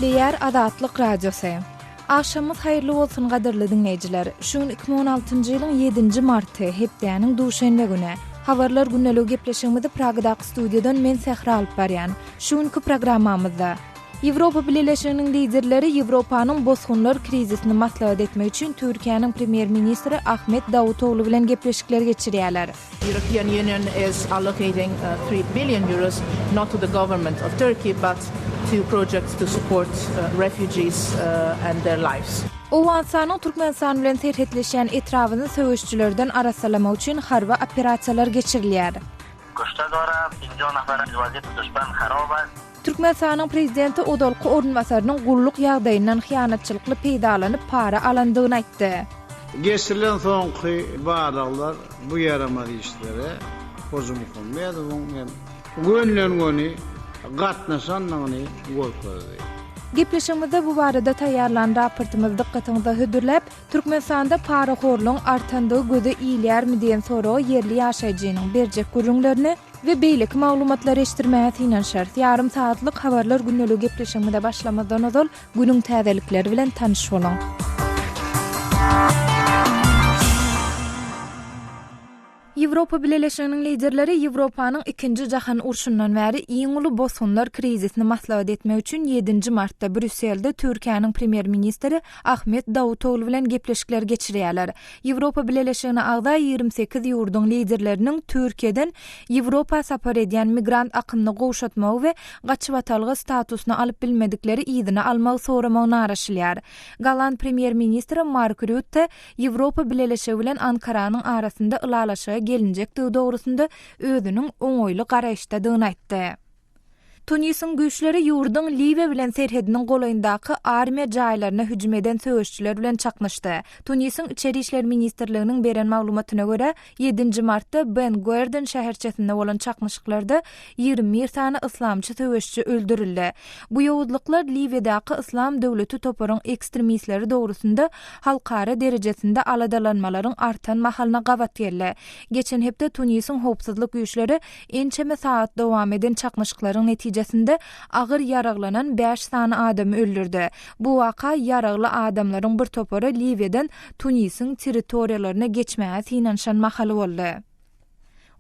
Gepleýär Azatlyk Radiosy. Agşamyňyz haýyrly bolsun gadyrly diňleýjiler. Şu gün 2016-njy ýylyň ýedinji marty, hepdäniň duşenbe güni. Habarlar gündeligi gepleşigimizi Pragadaky studiýadan men Sähra alyp barýan. Şu günki programmamyzda. Ýewropa Bileleşiginiň liderleri Ýewropanyň bosgunlar krizisini maslahat etmek üçin Türkiýäniň premýer-ministri Ahmet Dawutoglu bilen gepleşikler geçirýärler. European Union is allocating three billion euros not to the government of Turkey but to projects to support refugees and their lives. Owganystanyň Türkmenistan bilen serhetleşýän etrabyny söweşijilerden arassalamak üçin harby operasiýalar geçirilýär. Kuşta dora, pinjo nafar waziyat duşman harob ast. Türkmenistanyň prezidenti ozalky orunbasarynyň gulluk ýagdaýyndan hyýanatçylykly peýdalanyp para alandygyny aýtdy. Geçirilen soňky barlaglar bu ýaramaz işlere Hojamuhammedowyň hem gönüden-göni gatnaşandygyny görkezdi. Gepleşigimizde bu barada taýýarlan raportymyzy dykgatyňyza hödürläp, Türkmenistanda parahorlugyň artandygy göze ilýärmi diýen soraga ýerli ýaşaýjynyň berjek gürrüňlerini we beýleki maglumatlary eşitdirmäge synanyşarys. Ýarym sagatlyk Habarlar gündeligi gepleşigimize başlamazdan ozal, günüň täzelikleri bilen tanyş boluň. Ýewropa Bileleşiginiň liderleri Ýewropanyň Ikinji jahan urşundan bäri iň uly bosgunlar krizisini maslahat etmek üçin ýedinji martda Brýusselde Türkiýäniň premýer-ministri Ahmet Dawutoglu bilen gepleşikler geçirýärler. Ýewropa Bileleşigine agza 28 ýurduň liderleriniň Türkiýeden Ýewropa sapar edýän migrant akymyny gowşatmagy we gaçybatalga statusyny alyp bilmedikleri yzyna almagy soramagyna garaşylýar. Golland premýer-ministri Mark Rýutte Ýewropa Bileleşigi bilen Ankaranyň arasynda ylalaşyga gelinjekdigi dogrusynda özüniň oňaýly garaýyşdadygyny aýtdy. Tunisiň güýçleri ýurduň Liwiýa bilen serhediniň golaýyndaky armiýa jaýlaryna hüjüm eden söweşijiler bilen çaknyşdy. Tunisiň Içeri işler ministrliginiň beren maglumatyna görä, Ýedinji martda Ben Guerden şäherçesinde bolan çaknyşyklarda 21 sany yslamçy söweşiji öldürildi. Bu ýowuzlyklar Liwiýadaky Yslam döwleti toparyň ekstremistleri dogrusynda halkara derejesinde aladalanmalaryň artan mahalyna gabat geldi. Geçen hepde Tunisiň howpsuzlyk güýçleri ençeme sagat dowam eden çaknyşyklaryň netijesinde agyr ýaraglanan bäş sany adamy öldürdi. Bu waka ýaragly adamlaryň bir topary Liwiýadan Tunisiň territoriýalaryna geçmäge synanyşan mahaly boldy.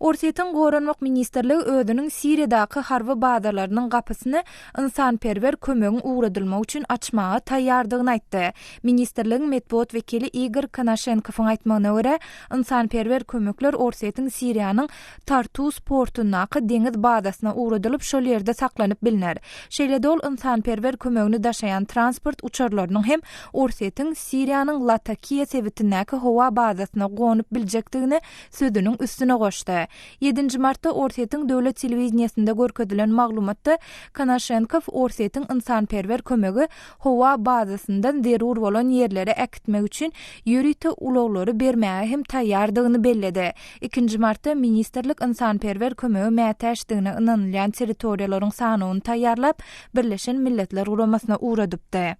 Orsýetiň Goranmak ministrligi özüniň Siriýadaky harby bazalarynyň gapysyny ynsanperwer kömegiň ugradylmagy üçin açmaga taýýardygyny aýtdy. Ministrligiň metbugat wekili Igor Konaşenkowyň aýtmagyna görä, ynsanperwer kömekler Orsýetiň Siriýanyň Tartus portundaky deňiz bazasyna ugradylyp, şol ýerde saklanyp bilner. Şeýle-de ol ynsanperwer kömegini daşaýan transport uçarlarynyň hem Orsýetiň Siriýanyň Latakiýa sebitindäki howa bazasyna gonup biljekdigini sözüniň üstüne goşdy. Ýedinji martda Orsýetiň döwlet telewideniýesinde görkezilen maglumatda Konaşenkow Orsýetiň ynsanperwer kömegi howa bazasyndan zerur bolan ýerlere äkitmek üçin ýörite ulaglary bermäge hem taýýardygyny belledi. Ikinji martda ministrlik ynsanperwer kömege mätäçdigine ynanylýan territoriýalaryň sanawyny taýýarlap, Birleşen Milletler Guramasyna ugradypdy.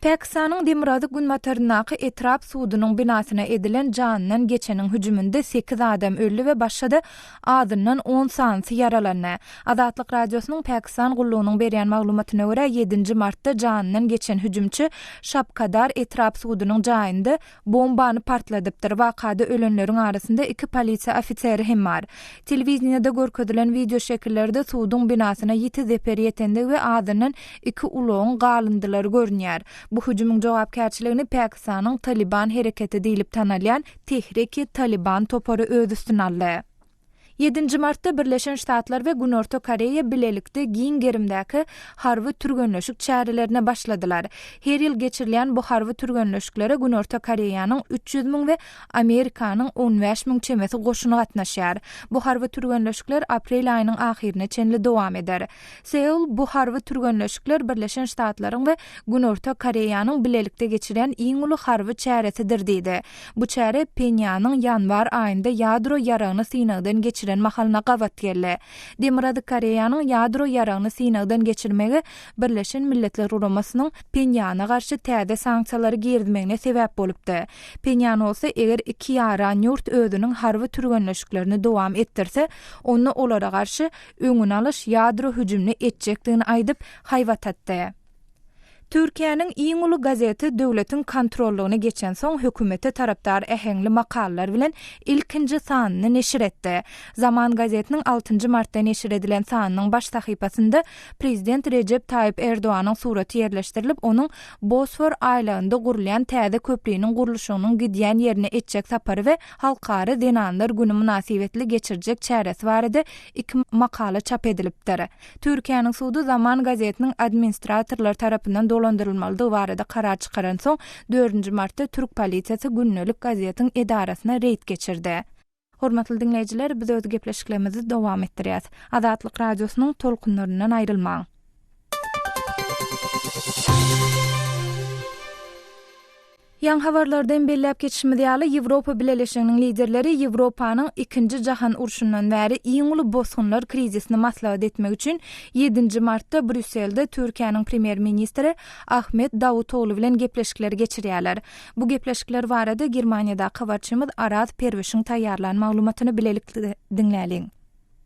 Pakistanyň demirgazyk-günbataryndaky etrap sudunyň binasyna edilen janyndan geçeniň hüjüminde sekiz adam öldi we başga-da azyndan on sanysy ýaralandy. Azatlyk Radiosynyň Pakistan gullugynyň berýän maglumatyna görä, ýedinji martda janyndan geçen hüjümçi Şabkadar etrap sudunyň jaýynda bombany partladypdyr. Wakada ölenleriň arasynda iki polisiýa ofiseri hem bar. Telewideniýede görkezilen wideoşekillerde suduň binasyna ýiti zeper ýetendigi we azyndan iki ulagyň galyndylary görünýär. Bu hüjümiň jogapkärçiligini Pakistanyň Talyban hereketi diýlip tanalýan Tehriki-Talyban topary öz üstüne aldy. Ýedinji martda Birleşen Ştatlar we Günorta Koreýa bilelikde giň gerimdäki harby türgenleşik çärelerine başladylar. Her ýyl geçirilýän bu harby türgenleşiklere Günorta Koreýanyň 300 müň we Amerikanyň 15 müň çemesi goşuny gatnaşýar. Bu harby türgenleşikler aprel aýynyň ahyryna çenli dowam eder. Seul bu harby türgenleşikler Birleşen Ştatlaryň we Günorta Koreýanyň bilelikde geçirýän iň uly harby çäresidir diýdi. Bu çäre Phenýanyň ýanwar aýynda ýadro ýaragyny synagdan geçiren. geçiren mahalyna gabat geldi. Demirgazyk Koreýanyň ýadro ýaragyny synagdan geçirmegi Birleşen Milletler Guramasynyň Phenýana garşy täze sanksiýalary girizmegine sebäp bolupdy. Phenýan bolsa eger iki ýaran ýurt özüniň harby türgenleşiklerini dowam etdirse, onda olara garşy öňüni alyş ýadro hüjümini etjekdigini aýdyp, haýbat atdy. Türkiýäniň iň uly gazeti döwletiň kontrollygyna geçensoň hökümete tarapdar äheňli makalalar bilen ilkinji sanyny neşir etdi. Zaman gazetiniň altynjy martda neşir edilen sanynyň baş sahypasynda prezident Rejep Taýyp Erdoganyň suraty ýerleşdirilip, onuň Bosfor aýlagynda gurulýan täze köpriniň gurluşygynyň gidýän ýerine etjek sapary we Halkara zenanlar güni mynasybetli geçirjek çäresi barada iki makala çap edilipdir. Türkiýäniň sudy Zaman gazetiniň administratorlar tarapyndan dolandyrylmalydygy barada karar çykaransoň, dördünji martda türk polisiýasy gündelik gazetiň edarasyna reýd geçirdi. Hormatly diňleýjiler, biz öz gepleşiklerimizi dowam etdirýäs. Azatlyk Radiosynyň tolkunlaryndan aýrylmaň! Ýaňy habarlarda hem belläp geçişimiz ýaly, Ýewropa Bileleşiginiň liderleri Ýewropanyň Ikinji jahan urşundan bäri iň uly bosgunlar krizisini maslahat etmek üçin ýedinji martda Brýusselde Türkiýäniň premýer-ministri Ahmet Dawutogly bilen gepleşikleri geçirýärler. Bu gepleşikler barada Germaniýadaky habarçymyz Araz Perwişiň taýýarlan maglumatyny bilelikde diňläliň.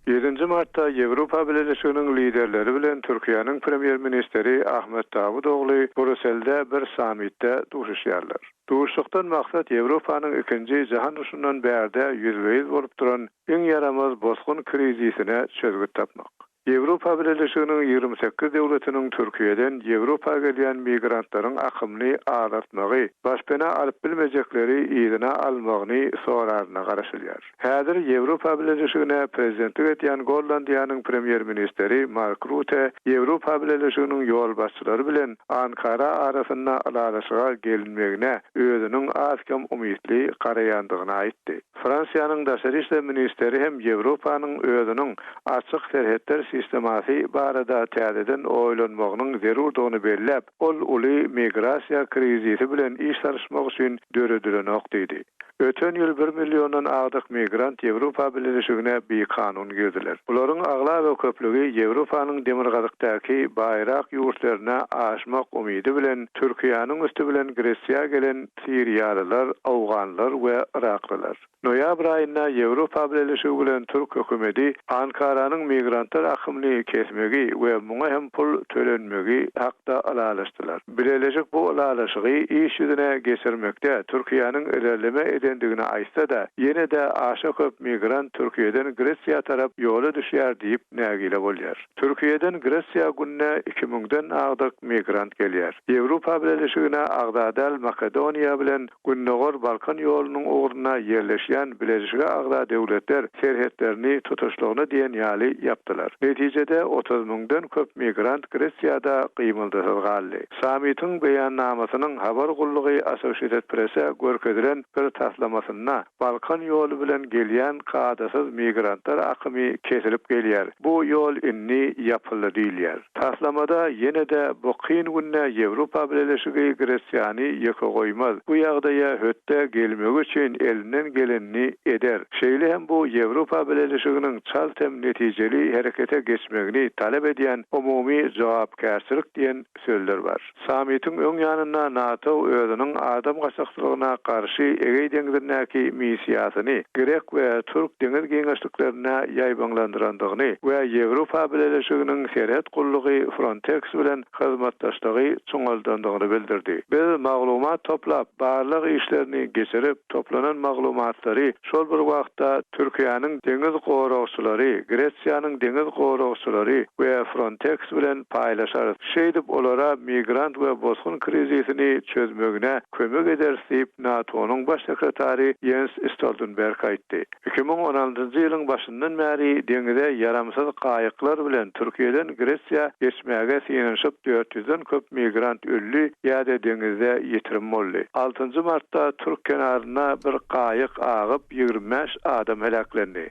Ýedinji martda Ýewropa Bileleşiginiň liderleri bilen Türkiýäniň premýer-ministri Ahmet Dawutogly Bruselde bir sammitde duşuşýarlar. Duşuşykdan maksat Ýewropanyň ikinji jahan urşundan bärde ýüzbe-ýüz bolup duran iň ýaramaz bosgun krizisine çözgüt tapmak. Ýewropa Bileleşiginiň 28 döwletiniň Türkiýeden Ýewropa gelýän migrantlaryň akymyny azaltmagy, başpena alyp bilmejekleri yzyna almagyny soraryna garaşylýar. Häzir Ýewropa Bileleşigine prezidentlik edýän Gollandiýanyň premýer-ministri Mark Rute Ýewropa Bileleşiginiň ýolbaşçylary bilen Ankara arasynda ylalaşyga gelinmegine özüniň az-kem umytly garaýandygyny aýtdy. Fransiýanyň daşary işler ministeri hem Ýewropanyň özüniň açyk serhetler sistemasy barada täzeden oýlanmagynyň zerurdygyny belläp, ol uly migrasiýa krizisi bilen iş salyşmak üçin döredilenok diýdi. Öten ýyl bir milliondan agdyk migrant Ýewropa Bileleşigine bikanun girdiler. Bularyň aglaba köplügi Ýewropanyň demirgazykdaky baýrak ýurtlaryna aşmak umydy bilen Türkiýäniň üsti bilen Gresiýa gelen siriýalylar, owganlar we yraklylar. Noýabr aýynda Ýewropa Bileleşigi bilen türk hökümeti Ankaranyň migrantlar akymyny kesmegi we muňa hem pul tölenmegi hakda ylalaşdylar. Bileleşik bu ylalaşygy iş ýüzüne geçirmekde Türkiýäniň ilerleme edendigini aýtsa-da, ýene-de aşa köp migrant Türkiýeden Gresiýa tarap ýola düşýär diýip nägile bolýar. Türkiýeden Gresiýa günde iki müňden agdyk migrant gelýär. Ýewropa Bileleşigine agza däl Makedoniýa bilen Gündogar Balkan ýolunyň ugrunda ýerleşýän Bileleşige agza döwletler serhetlerini tutuşlygyna diýen ýaly ýapdylar. Netijede, 30 müňden köp migrant Gresiýada gymyldysyz galdy. Sammitiň beýannamasynyň habar gullugy Associated Press-e görkezilen bir taslamasynda Balkan ýoly bilen gelýän kadasyz migrantlar akymy kesilip gelýär, bu ýol indi ýapyldy diýilýär. Taslamada ýene-de bu kyn günde Ýewropa Bileleşigi Gresiýany ýeke goýmaz, bu ýagdaýa hötde gelmegi üçin elinden gelenini eder. Şeýle hem bu Ýewropa Bileleşiginiň çalt hem netijeli herekete geçmegini talap edýän umumy jogapkärçilik diýen sözler bar. Sammitiň öň ýanynda NATO özüniň adam gaçakçylygyna garşy Egeý deňzindäki missiýasyny grek we türk deňiz giňişliklerinde ýaýbaňlandyrandygyny we Ýewropa Bileleşiginiň serhet gullugy Frontex bilen hyzmatdaşlygy çuňaldandygyny bildirdi. Biz maglumat toplap, barlag işlerini geçirip, toplanan maglumatlary şol bir wagtda Türkiýäniň deňiz goragçylary, Gresiýanyň deňiz goragçylary we Frontex bilen paýlaşarys. Şeýdip olara migrant we bosgun krizisini çözmegine kömek ederis diýip, NATO-nyň Baş sekretary Ýens Stoltenberg aýtdy. 2016-njy ýylyň başyndan bäri deňize ýaramsyz gaýyklar bilen Türkiýeden Gresiýa geçmäge synanyşyp 400-den köp migrant öldi ýa-da deňizde ýitirim boldy. Altynjy martda türk kenarynda bir gaýyk agyp, 25 adam heläklendi.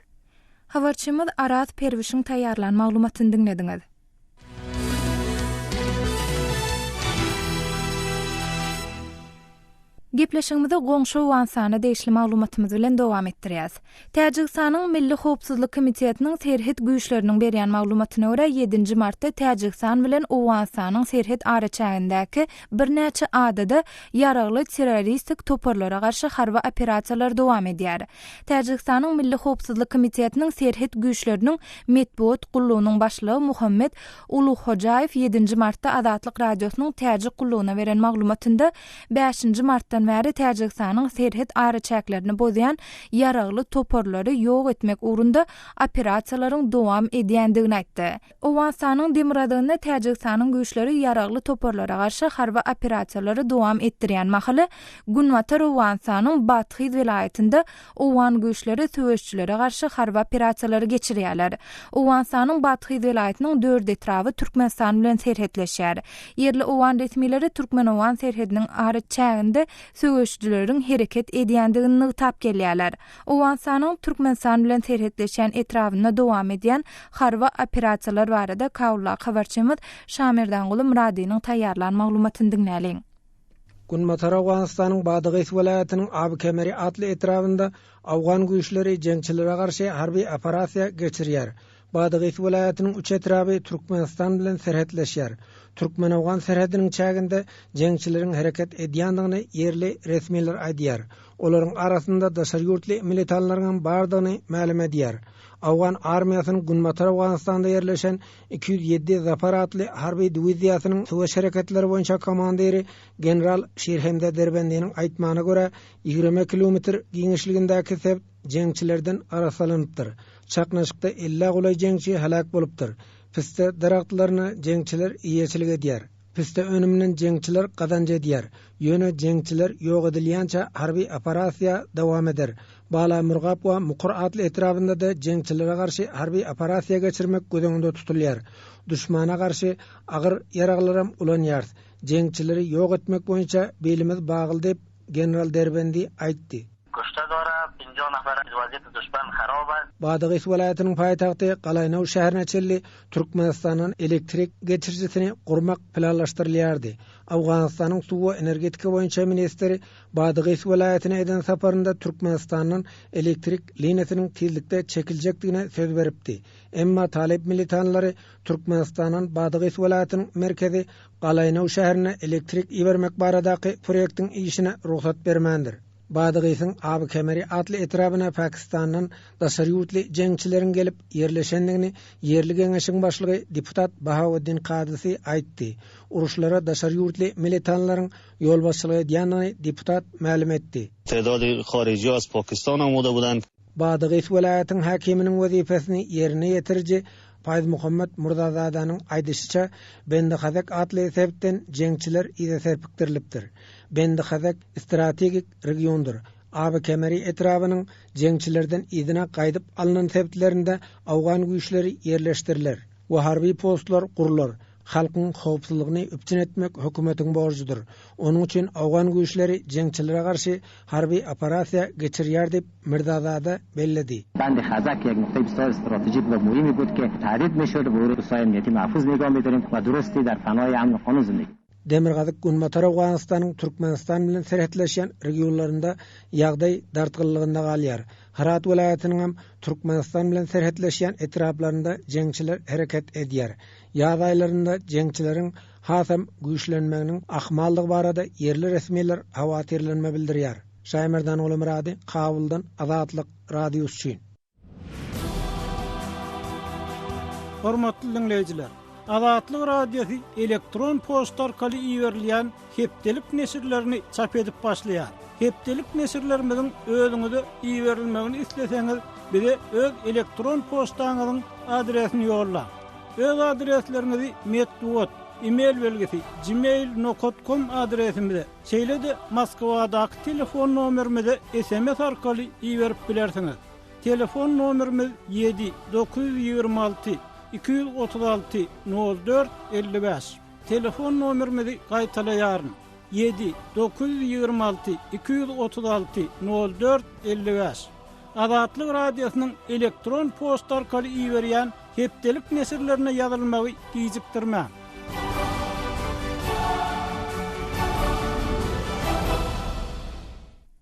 Habarçymyz Araz Perwişiň taýýarlan maglumatyny diňlediňiz. Gepleşigimizi goňşy Owganystana degişli maglumatymyz bilen dowam etdirýäs. Täjigistanyň Milli howpsuzlyk komitetiniň serhet güýçleriniň berýän maglumatyna görä, ýedinji martda Täjigistan bilen Owganystanyň serhet araçägindäki birnäçe adada ýaragly terroristik toparlara garşy harby operasiýalar dowam edýär. Täjigistanyň Milli howpsuzlyk komitetiniň serhet güýçleriniň metbugat gullugynyň başlygy Muhammet Ulughojaýew ýedinji martda Azatlyk Radiosynyň Täjik gullugyna beren maglumatynda Bäşinji martdan bäri Täjigistanyň serhet araçäklerini bozýan ýaragly toparlary ýok etmek ugrunda operasiýalaryň dowam edýändigini aýtdy. Owganystanyň demirgazygynda Täjigistanyň güýçleri ýaragly toparlara garşy harby operasiýalary dowam etdirýän mahaly, günbatar Owganystanyň Badhyz welaýatynda Owgan güýçleri söweşijilere garşy harby operasiýalary geçirýärler. Owganystanyň Badhyz welaýatynyň dört etraby Türkmenistan bilen serhetleşýär. Ýerli owgan resmileri türkmen-owgan serhediniň araçäginde söweşijileriň hereket edýändigini nygtap gelýärler. Owganystanyň Türkmenistan bilen serhetleşýän etrabynda dowam edýän harby operasiýalar barada Kabuldaky habarçymyz Şamerdanguly Myradynyň taýýarlan maglumatyny diňläliň. Günbatar Owganystanyň Badagys welaýatynyň Abi Kemeri atly etrabynda owgan güýçleri jeňçilere garşy harby operasiýa geçirýär. Badagys welaýatynyň üç etraby Türkmenistan bilen serhetleşýär. Türkmen-owgan serhediniň çäginde jeňçileriň hereket edýändigini ýerli resmiler aýdýar. Olaryň arasynda daşary ýurtly militanlaryňam bardygyny mälim edýär. Owgan armiýasynyň Günbatar Owganystanda ýerleşen 207 Zafar atly harby diwiziýasynyň söweş hereketleri boýunça komandiri general Şirhemze Derbendiniň aýtmagyna görä, 20 kilometr giňişligindäki sebit jeňçilerden arassalanypdyr. Çaknyşykda ellä golaý jeňçi heläk bolupdyr. Pisse daragtlaryna jeňçiler eýeçilik edýär. Pisse önüminden jeňçiler gazanç edýär. Ýöne jeňçiler ýok edilýänçä harby operasiýa dowam eder. Bala Murgap we Mukur atly etrabynda-da jeňçilere garşy harby operasiýa geçirmek göz öňünde tutulýar. Duşmana garşy agyr ýaraglaram ulanýarys. Jeňçileri ýok etmek boýunça bilimiz bagly diýip, general Derbendi aýtdy. Kuşta dora, pinjo nafar waziyet duşman harob ast. Badagys welaýatynyň paýtagty Galaýnow şäherine çenli Türkmenistandan elektrik geçirijisini gurmak planlaşdyrylýardy. Owganystanyň suw we energetika boýunça ministri Badagys welaýatyna eden saparynda Türkmenistandan elektrik liniýasynyň tizlikde çekiljekdigine söz beripdi. Emma talyp militanlary Türkmenistandan Badagys welaýatynyň merkezi Galaýnow şäherine elektrik ibermek baradaky proýektiň işine rugsat bermändir. Badagisiň Abi Kemeri atly etrabyna Pakistandan daşary ýurtly jeňçileriň gelip ýerleşendigini ýerli geňeşiň başlygy deputat Bahaweddin Kadysy aýtdy. Uruşlara daşary ýurtly militanlaryň ýolbaşçylyk edýändigini deputat mälim etdi. Tedadi hariji az Pakistan amuda budan. Badagys welaýatyň häkiminiň wezipesini ýerine ýetiriji Paýzmuhammet Murzazadanyň aýdyşyça, Bendihazek atly sebitden jeňçiler yza serpikdirilipdir. Bendihazek strategik regiondyr. Abi Kemeri etrabynyň jeňçilerden yzyna gaýdyp alnan sebitlerinde owgan güýçleri ýerleşdiriler we harby postlar gurlar. Halkyň howpsuzlygyny üpjün etmek hökümetiň borjudyr. Onuň üçin owgan güýçleri jeňçilere garşy harby operasiýa geçirýär diýip, Mirzazada belledi. Band Khazak ýek nukte bisýar stratejik we muhimi bud ke tahdid mişod we uru saýa emniýeti mahfuz nigah midarim we durusti dar panahi amn qanun zindegi. Demirgazyk-Günbatar Owganystanyň Türkmenistan bilen serhetleşýän regionlarynda ýagdaý dartgynlygynda galýar. Hyrat welaýatynyňam Türkmenistan bilen serhetleşýän etraplarynda jeňçiler hereket edýär. Ýaz aýlarynda jeňçileriň hasam güýçlenmeginiň ahmaldygy barada ýerli resmiler howatyrlanma bildirýär. Şaýmerdan Gulumyrady, Kabuldan, Azatlyk Radiosy üçin. Hormatly diňleýjiler! Azatlyk Radiosy elektron poçta arkaly iberilýän hepdelik neşirlerini çap edip başlaýar. Hepdelik neşirlerimiziň özüňize iberilmegini isleseňiz, bize öz elektron poçtaňyzyň adresini ýollaň. Öz adresleriňizi metbugat, e-mail belgisi, gmail nokat kom adresimize, şeýle-de Moskwadaky telefon nomerimize sms arkaly iberip bilersiňiz. Telefon nomerimiz ýedi, 926, 236, 04, 55. Telefon nomerimizi gaýtalaýaryn, ýedi, 926, 236, 04, 55. Azatlyk Radiosynyň elektron poçta arkaly iberýän hepdelik neşirlerine ýazylmagy gijikdirmäň.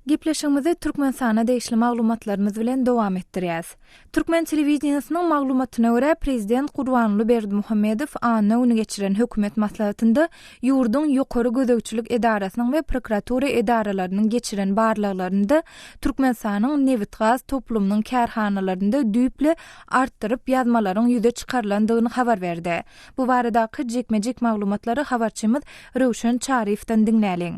Gepleşigimizi Türkmenistana degişli maglumatlarymyz bilen dowam etdirýäs. Türkmen telewideniýesiniň maglumatyna görä, prezident Gurbanguly Berdimuhamedow anna güni geçiren hökümet maslahatynda ýurduň Ýokary gözegçilik edarasynyň we prokuratura edaralarynyň geçiren barlaglarynda Türkmenistanyň nebitgaz toplumynyň kärhanalarynda düýpli artdyryp ýazmalaryň ýüze çykarylandygyny habar berdi. Bu baradaky jikme-jik maglumatlary habarçymyz Röwşen Çaryýewden diňläliň.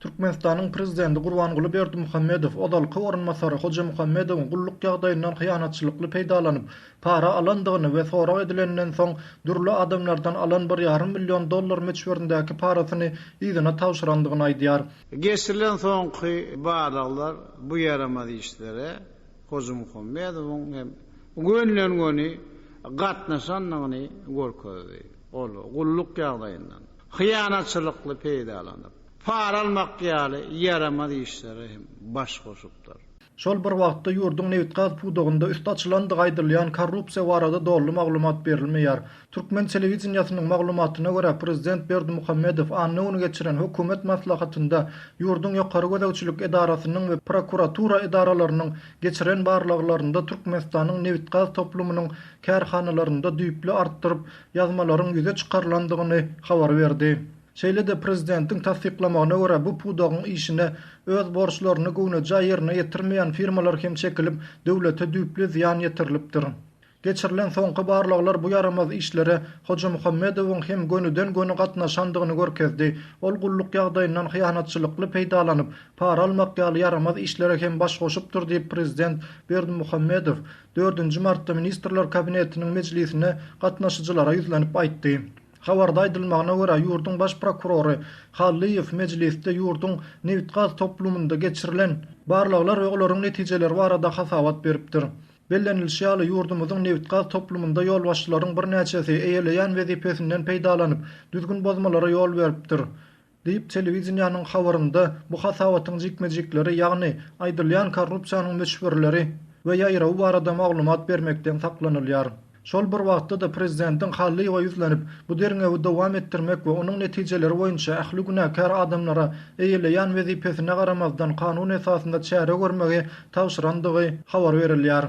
Türkmenistanyň Prezidenti Gurbanguly Berdimuhamedow ozalky orunbasary Hojamuhammedowyň gulluk ýagdaýyndan hyýanatçylykly peýdalanyp, para alandygyny we sorag edilenden soň dürli adamlardan alan bir ýarym million dollar möçberindäki parasyny yzyna tabşyrandygyny aýdýar. Geçirilen soňky barlaglar bu ýaramaz işlere Hojamuhammedowyň hem gönüden-göni gatnaşandygyny görkezdi. Ol gulluk ýagdaýyndan hyýanatçylykly peýdalanyp, para almak ýaly ýaramaz işlere hem baş goşupdyr. Şol bir wagtda, ýurduň nebitgaz pudagynda üsti açylandygy aýdylýan korrupsiýa barada doly maglumat berilmeýär. Türkmen telewideniýesiniň maglumatyna görä, prezident Berdimuhamedow anna güni geçiren hökümet maslahatynda ýurduň Ýokary gözegçilik edarasynyň we prokuratura edaralarynyň geçiren barlaglarynda Türkmenistanyň nebitgaz toplumynyň kärhanalarynda düýpli artdyryp ýazmalaryň ýüze çykarylandygyny habar berdi. Şeýle-de, prezidentiň tassyklamagyna görä, bu pudagyň işine öz borçlaryny göwnejaý ýerine ýetirmeýän firmalar hem çekilip, döwlete düýpli zyýan ýetirilipdir. Geçirilen soňky barlaglar bu ýaramaz işlere Hojamuhammedowyň hem gönüden-göni gatnaşandygyny görkezdi. Ol gulluk ýagdaýyndan hyýanatçylykly peýdalanyp, para almak ýaly ýaramaz işlere hem baş goşupdyr diýip, prezident Berdimuhamedow dördünji martda Ministrler Kabinetiniň mejlisine gatnaşyjylara ýüzlenip aýtdy. Habarda aýdylmagyna görä, ýurduň baş prokurory Hallyýew mejlisde ýurduň nebitgaz toplumynda geçirilen barlaglar we olaryň netijeleri barada hasabat beripdir. Bellenilişi ýaly, ýurdumyzyň nebitgaz toplumynda ýolbaşçylaryň birnäçesi eýeleýän wezipesinden peýdalanyp, düzgün bozmalara ýol beripdir. Diýip, telewideniýäniň habarynda bu hasabatyň jikme-jikleri, ýagny aýdylýan korrupsiýanyň möçberleri we ýaýrawy barada maglumat bermekden saklanylýar. Şol bir wagtda-da prezidentiň Hallyýewe ýüzlenip, bu derňewi dowam etdirmek we onuň netijeleri boýunça ähli günäkär adamlara eýeleýän wezipesine garamazdan kanun esasynda çäre görmegi tabşyrandygy habar berilýär.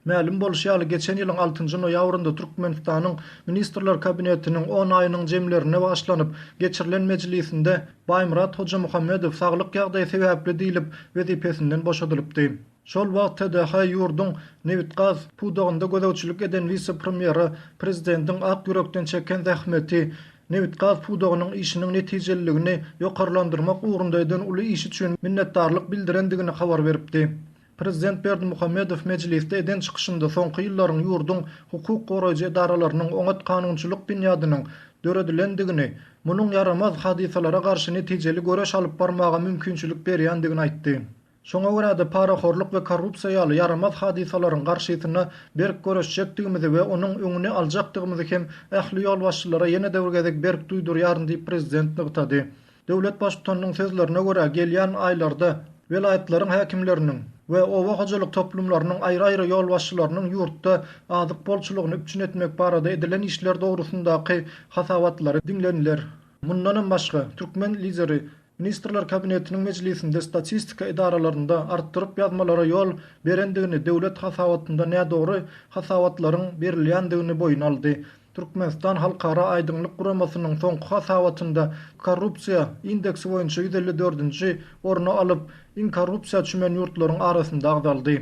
Mälim bolşy ýaly, geçen ýylyň altynjy noýabrynda Türkmenistanyň Ministrler Kabinetiniň on aýynyň jemlerine bagyşlanyp geçirilen mejlisinde Baýmyrat Hojamuhammedow saglyk ýagdaýy sebäpli diýlip wezipesinden boşadylypdy. Şol wagt TDH ýurduň nebitgaz pudagynda gözegçilik eden wise-premýere prezidentiň ak ýürekden çeken zähmeti, nebitgaz pudagynyň işiniň netijeliligini ýokarlandyrmak ugrunda eden uly işi üçin minnetdarlyk bildirendigini habar beripdi. Prezident Berdimuhamedow mejlisde eden çykyşynda soňky ýyllaryň ýurduň hukuk goraýjy edaralarynyň oňat kanunçylyk binýadynyň döredilendigini, munuň ýaramaz hadysalara garşy netijeli göreş alyp barmaga mümkinçilik berýändigini aýtdy. Şoňa görä-de, parahorluk we korrupsiýa ýaly ýaramaz hadysalaryň garşysyna berk göreşjekdigimizi we onuň öňüni aljakdygymyzy hem ähli ýolbaşçylara ýene-de bir gezek berk duýdurýaryn diýip, prezident nygtady. Döwlet Baştutanynyň sözlerine görä, gelýän aýlarda welaýatlaryň häkimleriniň we oba hojalyk toplumlarynyň aýry-aýry ýolbaşçylarynyň ýurtda azyk bolçulygyny üpjün etmek barada edilen işler dogrusyndaky hasabatlary diňleniler. Mundanam başga, türkmen Lideri Ministrler Kabinetiniň mejlisinde statistika edaralarynda artdyryp ýazmalara ýol berendigini, döwlet hasabatynda nädogry hasabatlaryň berilýändigini boýun aldy. Türkmenistan Halkara aýdyňlyk guramasynyň soňky hasabatynda korrupsiýa indeksi boýunça 154-nji orny alyp, iň korrupsiýa çümen ýurtlaryň arasynda agzaldy.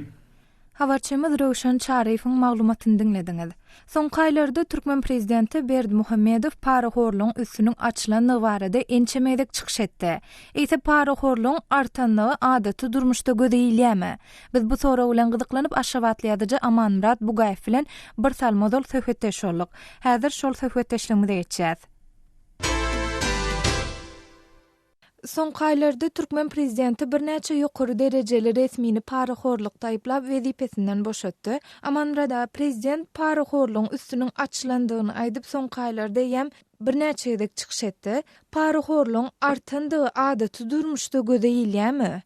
Habarçymyz Röwşen Çaryýewiň maglumatyny diňlediňiz. Soňky aýlarda türkmen prezidenti Berdimuhamedow parahorlugyň üstüniň açylandygy barada ençeme gezek çykyş etdi. Eýse parahorlugyň artanlygy adaty durmuşda göze ilýärmi? Biz bu sorag bilen gyzyklanyp aşgabatly ýazyjy Amanmyrat Bugaýew bilen bir salym ozal söhbetdeş bolduk. Häzir şol söhbetdeşligimize geçýäs. Soňky aýlarda türkmen prezidenti birnäçe ýokary derejeli resmini parahorlukda aýyplap wezipesinden boşatdy. Amanmyrat aga, prezident parahorlugyň üstüniň açylandygyny aýdyp soňky aýlarda eýýäm birnäçe gezek çykyş etdi. Parahorlugyň artandygy adaty durmuşda göze ilýärmi?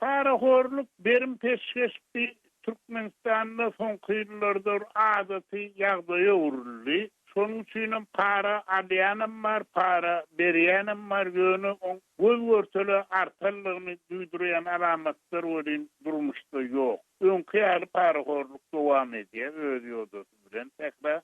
Parahorluk, berim-peşgeş bi Türkmenistanda soňky ýyllarda bir adaty ýagdaýa öwrüldi. Şonuň üçinem para alýanam bar, para berýänem bar, ýöne oň göz-görtele artanlygyny duýdurýan alamatlar welin durmuşda ýok. Öňki ýaly parahorluk dowam edýär öz ýodasy bilen sähra.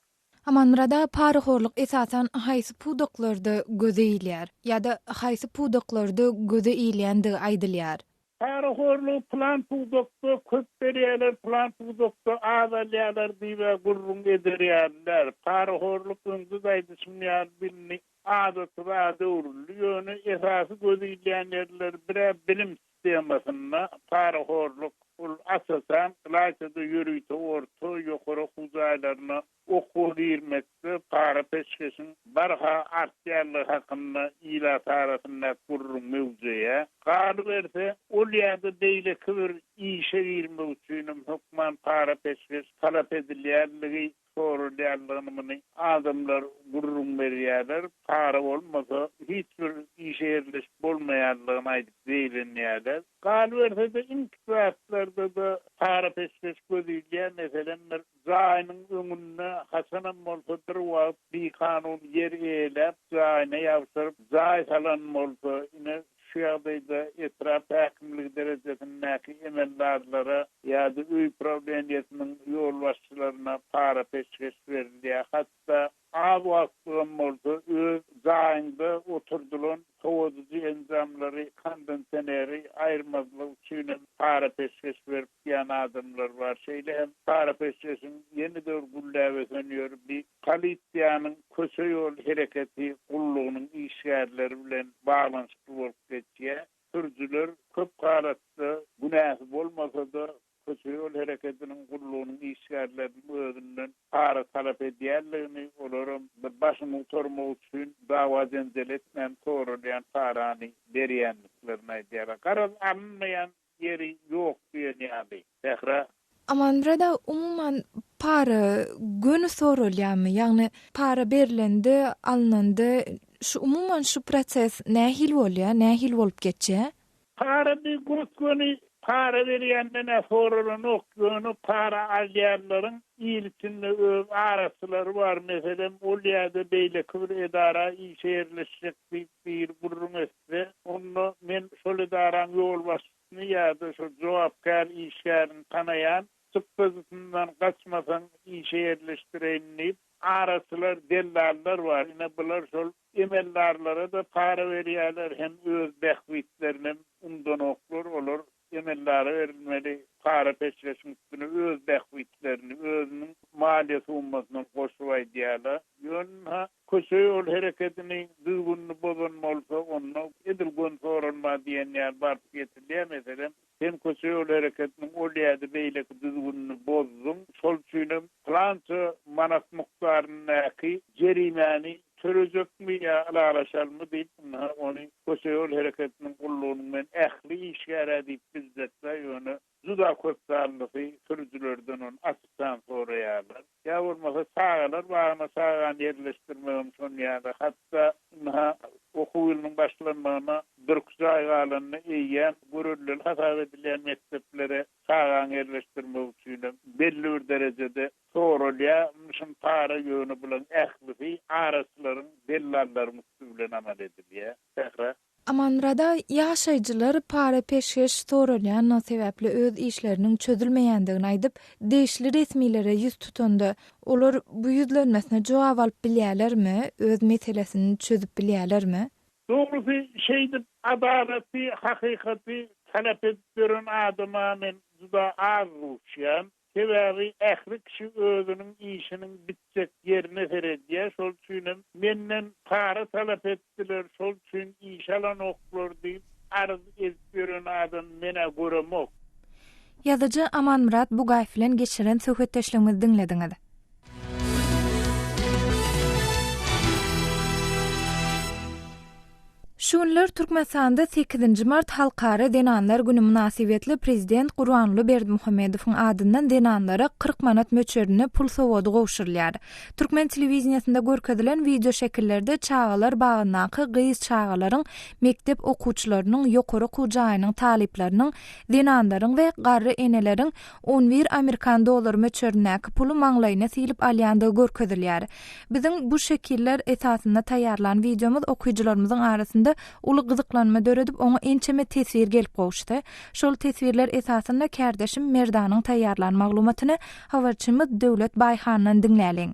Amanmyrat aga parahorluk esasan haýsy pudaklarda göze ilýär? Ýa-da haýsy pudaklarda göze ilýändigi aýdylýar? Parahorlugy pylan pudakda köp berýärler, pylan pudakda az alýarlar diýib-ä gürrüň eder ýaly däl. Parahorluk öňde-de aýdyşym ýaly indi adaty zada öwrüldi. Ýöne esasy göze ilýän ýerleri bir-ä bilim sistemasynda parahorluk, ol aç-açan, ylaýta-da ýörite orta, ýokary okuw jaýlaryna okuwa girmekde para-peşgeşiň barha artýanlygy hakynda ilat arasynda gürrüň möwjeýär. Galyberse, ol ýa-da beýleki bir işe girmek üçinem hökman para-peşgeş talap edilýänligi soralýanlygyny muny adamlar gürrüň berýärler. Para bolmasa, hiç bir işe ýerleşip bolmaýanlygyny aýdyp zeýrenýärler. Galyberse-de, iň kiçi zatlarda-da para-peşgeş göz ilýär. Meselem, bir jaýynyň öňünde haçanam bolsa bir wagt bikanun ýer eýeläp, jaýyna ýabşyryp, jaý salan bolsa, ine, şu ýagdaýda etrap häkimligi derejesindäki emeldarlara ýa-da öý prawleniýesiniň ýolbaşçylaryna para-peşgeş berilýär. Hatda az wagtlygam bolsa öz jaýyňda oturdylan sowadyjy enjamlary, kondensioneri aýyrmazlyk üçin hem para-peşgeş berip diýen adamlar bar. Şeýle hem para-peşgeşiň ýene-de bir gülläp ösen ýeri bi polisiýanyň köçe-ýol hereketi gullugynyň işgärleri bilen baglanyşykly bolup geçýär. Sürüjiler köp halatda günäsi bolmasa-da, köçe-ýol hereketiniň gullugynyň işgärleriniň özünden para talap edýänligini, olaram bir başyňy gutarmak üçin dawa-jenjel etmän soralýan parany berýändiklerini aýdýarlar. Garaz, alynmaýan ýeri ýok diýen ýaly. Sähra. Amanmyrat aga, umuman, para göni soralýarmy? Ýagny para berlende, alnanda şu umuman şu proses nähili bolýar, nähili bolup geçýär? Para bir gös-göni para berýänden-ä soralanok, ýöne para alýanlaryň il içinde öz araçylary bar, meselem, ol ýa-da beýleki bir edara işe ýerleşjek diýip biri gürrüň etse, onda men şol edaraň ýolbaşçysyny ýa-da şol jogapkär işgärini tanaýan, çykdajysyndan gaçmasaň işe ýerleşdireýin diýip, araçylar, dellallar bar, ine bular şol Emeldarlara-da para berýärler hem öz bähbitlerinem undanoklar, olar emeldara berilmeli para-peşgeşiň üstüne öz bähbitlerini, özüniň maliýe summasynam goşup aýdýarlar. Ýöne köçe-ýol herekedini düzgünini bozan bolsa, onda edil göni soralma diýen ýaly baryp ýetilýär. Meselem, sen köçe-ýol hereketiniň ol ýa-da beýleki düzgünini bozduň, şol üçinem pylança manat mukdaryndaky jerimäni Tölejekmi ýa ylalaşalymy diýip, ynha, ony köçe-ýol hereketiniň gullugynyň men ähli işgär-ä diýip biljek-dä, ýöne juda köp sanlysy sürüjilerden ony açykdan soraýarlar. Ýa bolmasa çagalar bagyna çagany ýerleşdirmegem şon ýaly. Hatda, ynha, okuw ýylynyň başlanmagyna birküç aý galanda eýýäm göreldeli hasap edilýän mekdeplere çagany ýerleşdirmek üçinem belli bir derejede Soralýarmyşyn para ýöne bulaň ählisi araçylaryň dellallaryň üsti bilen amal edilýär. Sähra. Amanmyrada ýaşaýjylar para-peşgeş soralýanlygy sebäpli öz işleriniň çözülmeýändigini aýdyp, degişli resmilere ýüz tutanda, olar bu ýüzlenmesine jogap alyp bilýärlermi, öz meselesini çözüp bilýärlermi? Dogrusy, şeýdip adalaty, hakykaty talap edip ýören adama men juda az duşýan. Sebäbi ähli kişi özüniň işiniň bitjek ýerine seredýär, şol üçinem menden para talap etdiler, şol üçin işe alanoklar diýip arz edip ýören adamy men-ä göremok. Ýazyjy Amanmyrat Bugaýew bilen geçiren söhbetdeşligimizi diňlediňiz. Şu. Şu günler Türkmenistanda sekizinji mart Halkara zenanlar güni mynasybetli Prezident Gurbanguly Berdimuhamedowyň adyndan zenanlara 40 manat möçberinde pul sowgady gowşurylýar. Türkmen telewideniýesinde görkezilen wideoşekillerde çagalar bagyndaky gyz çagalaryň, mekdep okuwçylarynyň, ýokary okuw jaýynyň talyplarynyň, zenanlaryň we garry eneleriň on bir amerikan dollary möçberindäki puly maňlaýyna sylyp alýandygy görkezilýär. Biziň bu şekiller esasynda taýýarlan wideomyz okyjylarymyzyň arasynda uly gyzyklanma döredip, oňa ençeme teswir gelip gowuşdy. Şol teswirler esasynda kärdeşim Merdanyň taýýarlan maglumatyny habarçymyz Döwlet Baýhandan diňläliň.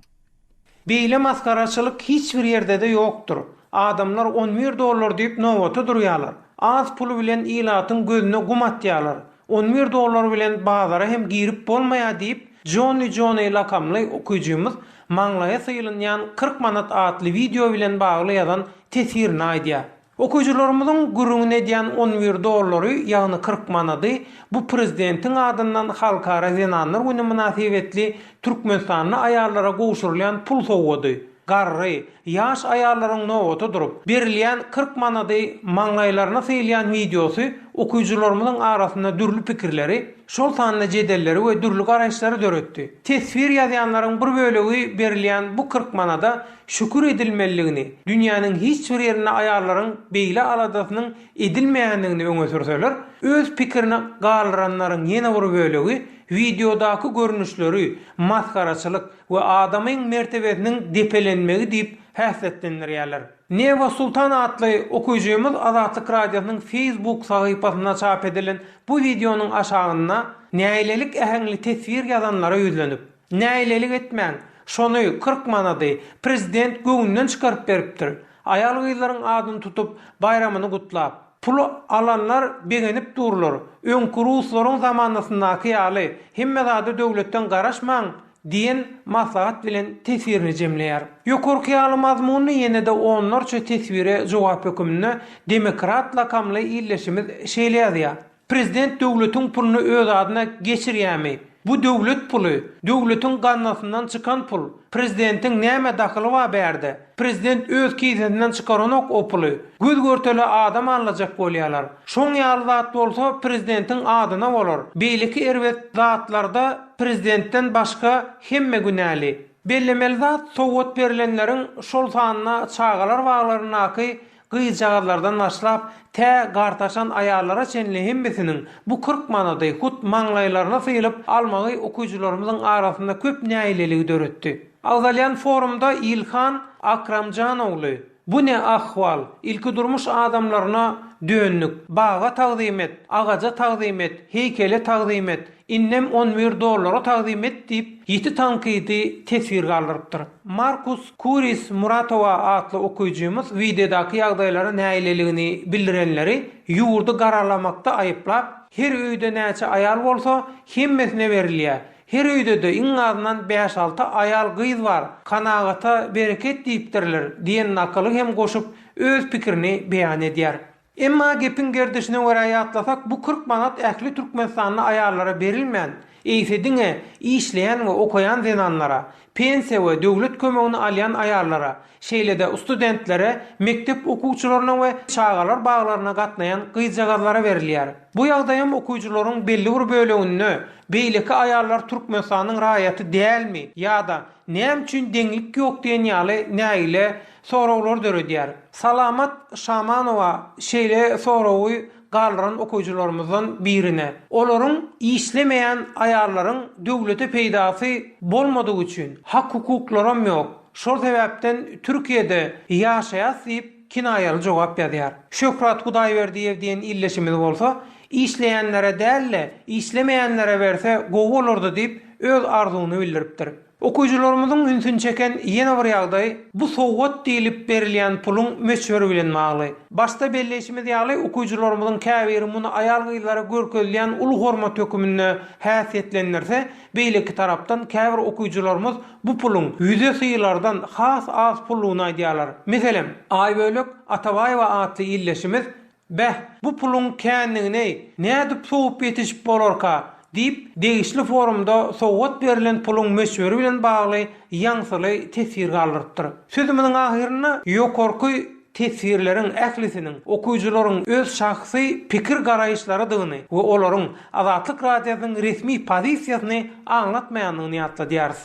Beýle masgaraçylyk hiç bir ýerde-de ýokdur. Adamlar on bir dollar diýip nobata durýarlar. Az pul bilen ilatyň gözüne gum atýarlar. On bir dollar bilen bazara hem girip bolmaýar diýip, Jonni Johnny lakamly okyjymyz maňlaýa sylynýan 40 manat atly wideo bilen bagly ýazan teswirinde aýdýar. Okyjylarymyzyň gürrüňini edýän on bir dollary, ýagny 40 manady bu prezidentiň adyndan Halkara zenanlar güni mynasybetli türkmenistanly aýallara gowşurylýan pul sowgady. Garry, ýaş aýallaryň nobata durup, berilýän 40 manady maňlaýlaryna sylýan wideosy okyjylarymyzyň arasynda dürli pikirleri, şol sanda jedelleri we dürli garaýyşlary döretdi. Teswir ýazýanlaryň bir bölegi berilýän bu 40 manada şükür edilmelidigini, dünýäniň hiç bir ýerinde aýallaryň beýle aladasynyň edilmeýändigini öňe sürseler, öz pikirini galdyranlaryň ýene bir bölegi wideodaky görnüşleri masgaraçylyk we adamyň mertebesiniň depelenmegi diýip häsiýetlendirýärler. Newa Sultan atly okyjymyz Azatlyk Radiosynyň Facebook sahypasynda çap edilen bu wideonyň aşagynda nägilelik äheňli teswir ýazanlara ýüzlenip, Nägilelik etmäň, şony, 40 manady, prezident göwnünden çykaryp beripdir. Aýal-gyzlaryň adyny tutup, baýramyny gutlap. Puly alanlar begenip durlar. Öňki ruslaryň zamanasyndaky ýaly, hemme zada döwletden garaşmaň diýen maslahat bilen teswirini jemleýär. Ýokarky ýaly mazmunly ýene-de onlarça teswire jogap höküminde Demokrat lakamly ildeşimiz şeýle ýazýar. Prezident döwletiň puluny öz adyna geçirýämi? Bu döwlet puly. Döwletiň gaznasyndan çykan pul. Prezidentiň näme dahyly bar bärde? Prezident öz kisesinden çykaranok o puly. Göz görtele adam allajak bolýalar. Şoň ýaly zat bolsa prezidentiň adyna bolar. Beýleki erbet zatlarda prezidentden başga hemme günäli. Bellemeli zat sowgat berilenleriň şol sanda çagalar baglaryndaky Gyzjagazlardan başlap, tä gartaşan aýallara çenli hemmesiniň bu 40 manady hut maňlaýlaryna sylyp almagy okyjylarymyzyň arasynda köp nägileligi döretdi. Agzalýan forumda Ilhan Akramjanogly, Bu ne ahwal, ilkidurmuş adamlaryna döndük, baga tagzym et, agaja tagzym et, heýkele tagzym et, Indem on bir dollara tagzym et diýip, ýiti tankydy teswir galdyrypdyr. Markus Kuris Muratowa atly okyjymyz wideodaky ýagdaýlara nägileligini bildirenleri ýurdy garalamakda aýyplap, Her öýde näçe aýal bolsa, hemmesine berilýär. Her öýde-de iň azyndan bäş-alty aýal-gyz bar, kanagata bereket diýipdirler diýen nakyly hem goşup, öz pikirini beýan edýär. Emma gepiň gerdişine görä ýatlasak, bu 40 manat ähli türkmenistanly aýallara berilmän, eýse diňe işleýän we okaýan zenanlara, pensiýa we döwlet kömegini alýan aýallara, şeýle-de studentlere, mekdep okuwçylaryna we çagalar baglaryna gatnaýan gyzjagazlara berilýär. Bu ýagdaýam okyjylaryň belli bir böleginde beýleki aýallar Türkmenistanyň raýaty dälmi ýa-da näme üçin deňlik ýok diýen ýaly nägile soraglary döredýär. Salamat Şamanowa şeýle soragy galdyran okyjylarymyzdan birine, Olaryň işlemeýän aýallaryň döwlete peýdasy bolmadygy üçin, hak-hukuklaram ýok, şol sebäpden Türkiýede ýaşaýas diýip kinaýaly jogap ýazýar. Şöhrat Hudaýberdiýew diýen ildeşimiz bolsa, Işleýänlere däl-de, işlemeýänlere berse gowy bolardy diýip, öz arzuwyny bildiripdir. Okyjylarymyzyň ünsüni çeken ýene bir ýagdaý, bu sowgat diýlip berilýän puluň möçberi bilen bagly. Başda belleýşimiz ýaly, okyjylarymyzyň käbiri muny aýal-gyzlara görkezilýän uly hormat höküminde häsiýetlendirse, beýleki tarapdan käbir okyjylarymyz bu puluň ýüze sylardan has az pullugyny aýdýarlar. Meselem, Aýbölek Atabaýewa atly ildeşimiz Beh, bu puluň känligini nädip sowup ýetişip bolarka? diýip, degişli forumda sowgat berlen puluň möçberi bilen bagly ýaňsyly teswir galdyrypdyr. Sözümiziň ahyrynda ýokarky. Teswirleriň ählisiniň okyjylaryň öz şahsy pikir-garaýyşlarydygyny we olaryň Azatlyk Radiosynyň resmi pozisiýasyny aňlatmaýandygyny ýatladýarys.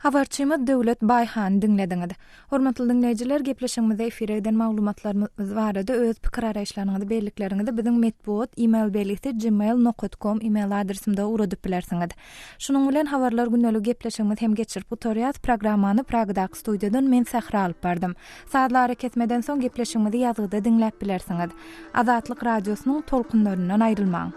Habarçymyz Döwlet Baýhany diňlediňiz. Hormatly diňleýjiler, gepleşigimizde efire giden maglumatlarymyz barada öz pikir-garaýyşlaryňyzy, bellikleriňizi biziň metbugat e-mail belgisi gmail nokat kom e-mail adresimize ugradyp bilersiňiz. Şunuň bilen Habarlar gündeligi gepleşigimizi hem geçirip gutarýas. Programmany Pragadaky studiýadan men Sähra alyp bardym. Sazly arakesmeden soň gepleşigimizi ýazgyda diňläp bilersiňiz. Azatlyk Radiosynyň tolkunlaryndan aýrylmaň!